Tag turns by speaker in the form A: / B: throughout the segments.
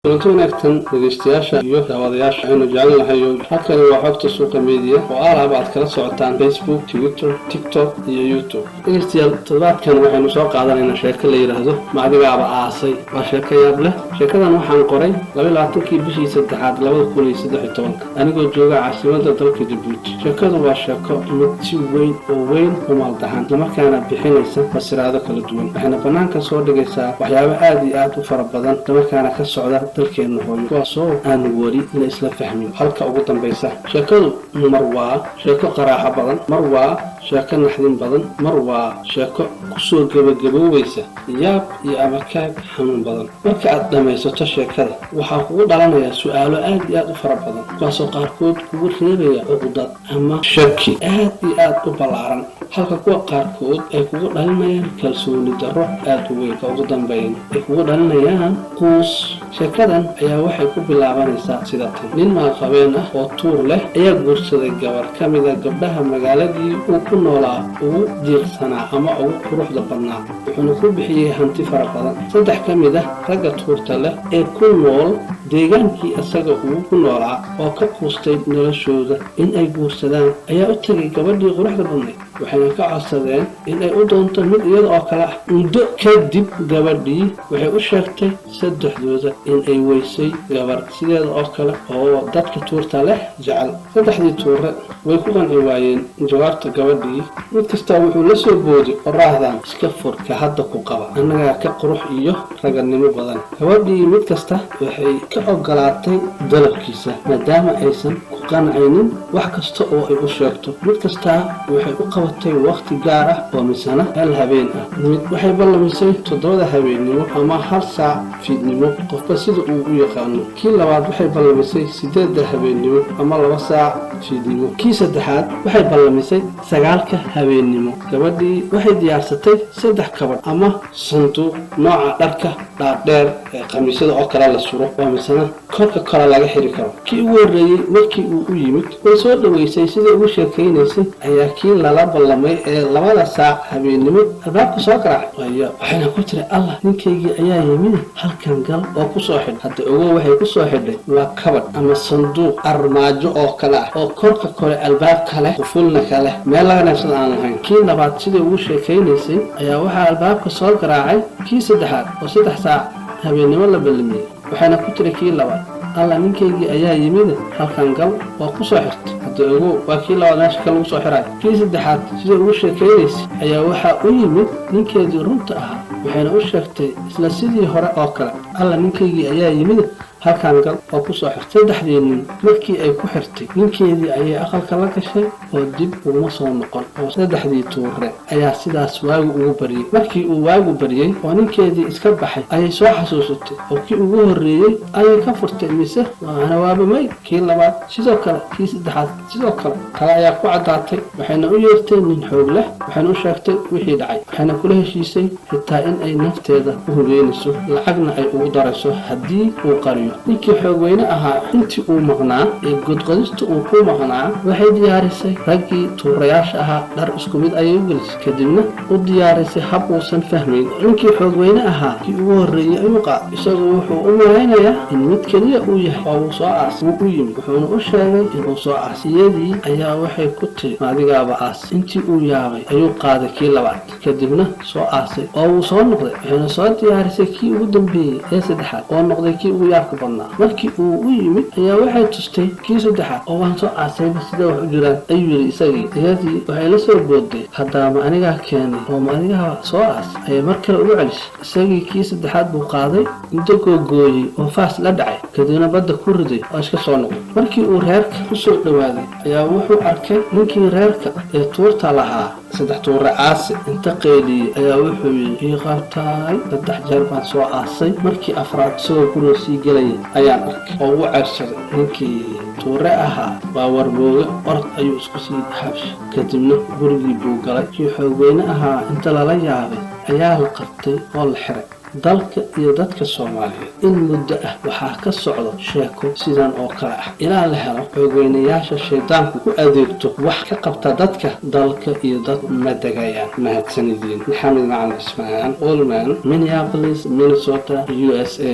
A: Kulanti wanaagsan, dhegeystayaasha iyo daawadayaasha aynu jecel nahay. Halkani waa Xogta Suuqa Media oo alaaba aad kala socotaan Facebook, Twitter, TikTok iyo YouTube. Dhegeystayaal, toddobaadkan waxaynu soo qaadanaynaa sheeko la yidhaahdo "Ma adigaaba aasay?" Waa sheeko yaab leh. Sheekadan waxaan qoray 22-kii bishii saddexaad 2013-ka, anigoo jooga caasimada dalka Jabuuti. Sheekadu waa sheeko mid si weyn oo weyn u maldahan, islamarkaana bixinaysa fasiraado kala duwan, waxayna banaanka soo dhigaysaa waxyaabo aad iyo aad u fara badan, islamarkaana ka socda dalkeena hooyo, kuwaasoo aan weli la isla fahmin halka ugu dambaysa. Sheekadu mar waa sheeko qaraaxo badan, mar waa sheeko naxdin badan, mar waa sheeko kusoo gebagaboobaysa yaab iyo amakaag xanuun badan. Marka aad dhammaysato sheekada, waxaa kugu dhalanaya su-aalo aad iyo aad u fara badan, kuwaasoo qaarkood kugu reebaya cuqdad ama shaki aad iyo aad u ballaaran, halka kuwa qaarkood ay kugu dhalinayaan kalsooni darro aad u weyn, ka ugu dambeyn ay kugu dhalinayaan quus. Sheekadan ayaa waxay ku bilaabanaysaa sida tan: nin maalqabeen ah oo tuur leh ayaa guursaday gabar ka mida gabdhaha magaaladii uu ku noolaa ugu diiqsanaa ama ugu quruxda badnaa, wuxuuna ku bixiyey hanti fara badan. Saddex ka mid ah ragga tuurta leh ee ku nool deegaankii isaga uu ku noolaa oo ka quustay noloshooda in ay guursadaan ayaa u tegay gabadhii quruxda badnayd, waxayna ka codsadeen in ay u doonto mid iyada oo kale ah. Muddo kadib gabadhii waxay u sheegtay saddexdooda in ay weysay gabar sideeda oo kale oo dadka tuurta leh jecel. Saddexdii tuure way ku qanci waayeen jawaabta gabadhii. Mid kastaa wuxuu la soo booday oraahdan: "Iska fur ka hadda ku qaba, annagaa ka qurux iyo raganimo badan." Gabadhii mid kasta waxay ka ogolaatay dalabkiisa, maadaama aysan ku qancaynin wax kasta oo ay u sheegto. Mid kastaa waxay u qabatay waqti gaar ah oo misana hal habeen ah. Mid waxay ballamisay 7-da habeennimo ama 1 saac fiidnimo, qofba sida uu u yaqaano. Kii labaad waxay ballamisay 8-da habeennimo ama 2 saac fiidnimo. Kii saddexaad waxay ballamisay 9-ka habeennimo. Gabadhii waxay diyaarsatay saddex kabadh ama sanduuq nooca dharka dhaadheer ee khamiisyada oo kale la suro, oo misana korka kale laga xiri karo. Kii ugu horreeyey markii uu u yimid, way soo dhoweysay. Sidai ugu sheekaynaysay ayaa kii lala ballamay ee 2-da saac habeennimo albaabka soo garaacay. Waxayna ku tiri: "Allah, ninkaygii ayaa yimid, halkan gal oo kusoo xidh." Hadda ogow, waxay kusoo xidhay waa kabadh ama sanduuq armaajo oo kale ah oo korka kore albaab kale, qufulna kale, meel laga neefsada aan lahayn. Kii labaad sidai ugu sheekaynaysay ayaa waxaa albaabka soo garaacay kii saddexaad oo 3 saac habeennimo la ballamiyey. Waxayna ku tiri kii labaad: "Alla, ninkaygii ayaa yimid, halkan gal oo kusoo xirtay." Hadda ogow, waa kii labaad meesha ka lagu soo xirayo. Kii saddexaad sidai ugu sheekaynaysay ayaa waxaa u yimid ninkeedii runta ahaa, waxayna u sheegtay isla sidii hore oo kale: "Alla, ninkaygii ayaa yimid, halkan gal oo kusoo xirtay." Saddexdii nin markii ay ku xirtay ninkeedii ayay aqalka la gashay oo dib uguma soo noqon, oo saddexdii tuure ayaa sidaas waagu ugu baryey. Markii uu waagu baryey oo ninkeedii iska baxay ayay soo xasuusatay, oo kii ugu horreeyey ayay ka furtay, mise waana waaba may. Kii labaad sidoo kale, kii saddexaad sidoo kale. Kale ayaa ku caddaatay. Waxayna u yeertay nin xoog leh, waxayna u sheegtay wixii dhacay, waxayna kula heshiisay xitaa in ay nafteeda u hubeynayso, lacagna ay ugu darayso haddii uu qariyo. Ninkii xoogweyne ahaa intii uu maqnaa ee godqodista uu ku maqnaa, waxay diyaarisay raggii tuurayaasha ahaa, dhar isku mid ayay u gelisay, kadibna u diyaarisay hab uusan fahmayn. Ninkii xoogweyne ahaa kii ugu horreeyey ayuu qaad, isagu wuxuu u malaynayaa in mid keliya uu yahay oo uu soo aas. Wuu u yimid, wuxuuna u sheegay inuu soo aas. Iyadii ayaa waxay ku tiri: "Maadigaaba aas?" Intii uu yaabay ayuu qaaday kii labaad, kadibna soo aasay oo wuu soo noqday. Waxayna soo diyaarisay kii ugu dambeeyey ee saddexaad, oo noqday kii ugu yaabka badnaa. Markii uu u yimid ayaa waxay tustay kii saddexaad oo "Waan soo aasayba, sidee wax u jiraan?" ayuu yidhi isagii. Iyadii waxay la soo booday: "Haddaa ma anigaa keenay oo ma adigaa soo aas?" Ayay mar kale ugu celisay. Isagii kii saddexaad buu qaaday, muddo googooyey oo faas la dhacay, kadibna badda ku riday oo iska soo noqday. Markii uu reerka ku soo dhowaaday ayaa wuxuu arkay ninkii reerka ee tuurta lahaa, saddex tuure aase. Inta qeyliyey ayaa wuxuu yidhi: "Ii qabtaay, saddex jeer baan soo aasay, markii afraad isagoo guriga sii gelaya ayaan arkay," oo wuu ceebsaday. Ninkii tuure ahaa waa warmooge, orod ayuu isku sii xabshay, kadibna gurigii buu galay. Kii xoogweyne ahaa inta lala yaabay ayaa la qabtay oo la xiray. Dalka iyo dadka Soomaaliyeed in muddo ah waxaa ka socda sheeko sidan oo kale ah. Ilaa la helo xoogweynayaasha shaydaanku ku adeegto wax ka qabta dadka, dalka iyo dad ma degayaan. Mahadsanidin. Maxamed Macalin Cismaan Olman, Minneapolis, Minnesota, USA.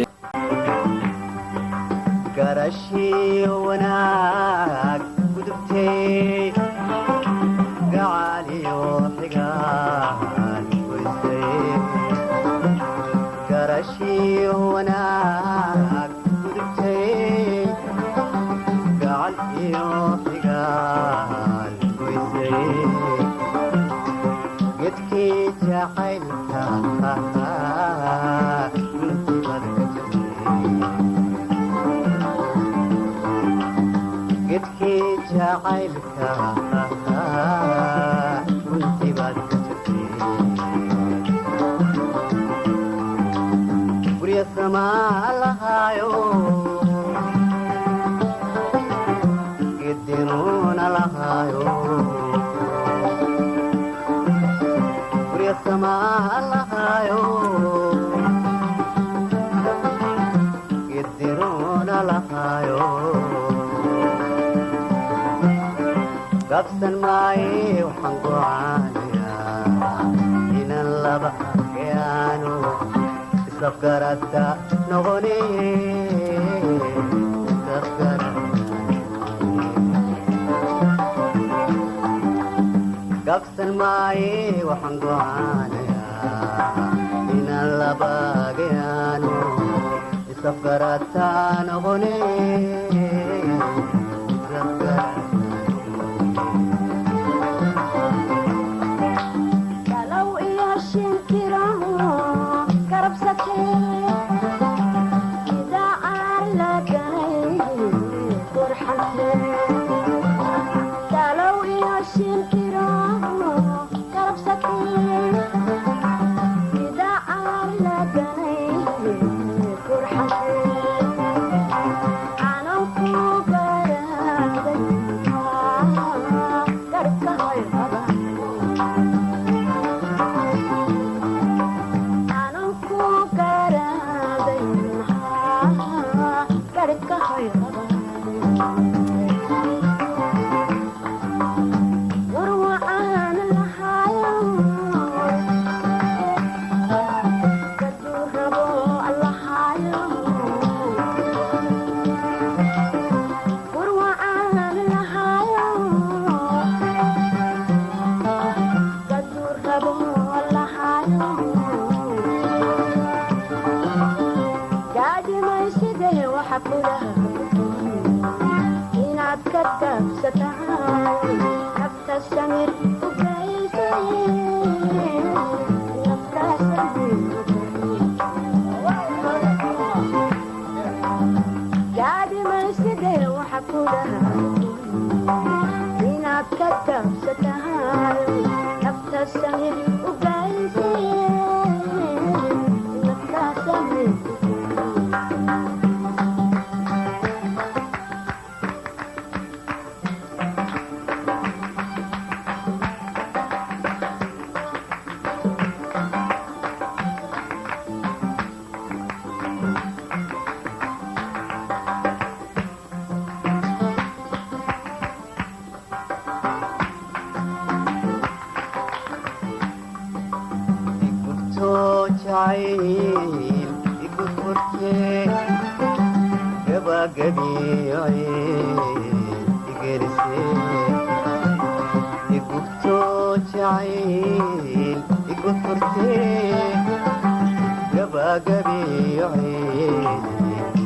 B: Garashiyo wanaag gudubtay, gacaaliyo xigaan goysay. Garashiyo wanaag gudubtay, gacal iyo xigaan goysay. Gedkii jacaylka guntibad ka jirtay, gedkii jacaylka guntibaad ka jirtay. Gurya samaa lahaayo, gedinuuna lahaayo. Gurya samaa lahaayo, gedinuuna lahaayo. Gabsan maaye, waxaan gocaanayaa inan laba keano isafgarata noqone, isafgarata. Gabsan maaye, waxaan gocaanayaa inan laba geano isafgarata noqone, isafgarata.
C: Dalow iyo shinkiraho garabsatee, idaacaan la ganay qurxantee. Dalow iyo shinkiraho garabsatee, idaacaan la ganay qurxantee. Aanan ku garaaday garka hoy qaba, aanan ku garaaday maxaa garhka hoy qaba. War wacaan lahaayo, gaduu rabo allahaayo. War wacaan lahaayo, gaduu rabo allahaayo. Gaadimaysidee waxa kula inaad ka taabsatahay, nafta samir u geysay, nafta samir u. Gaadimaysidee waxa kula inaad ka taabsatahay, nafta samir u geysay, nafta samir u geysay.
B: Igubto jacayl igu furte, gabagabiyo igelise. Igubto jacayl igu furte, gabagabiyo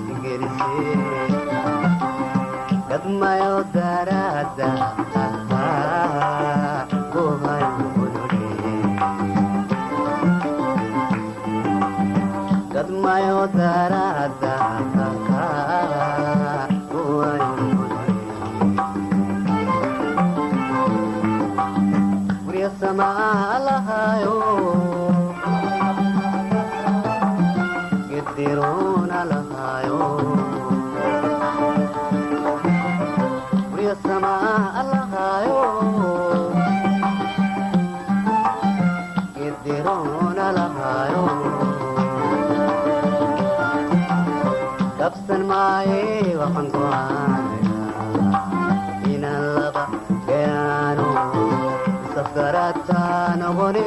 B: igelise. Kadmayo daraada kuhayo olole, kadmayo daraada kuhayo olole. Gurya samaa lahayo, gediroona lahayo. Gurya samaa lahayo, gediroona lahayo. Kabsan maaye, waxaan go'aanayaa inaan laba gayaano isafgarata noqone.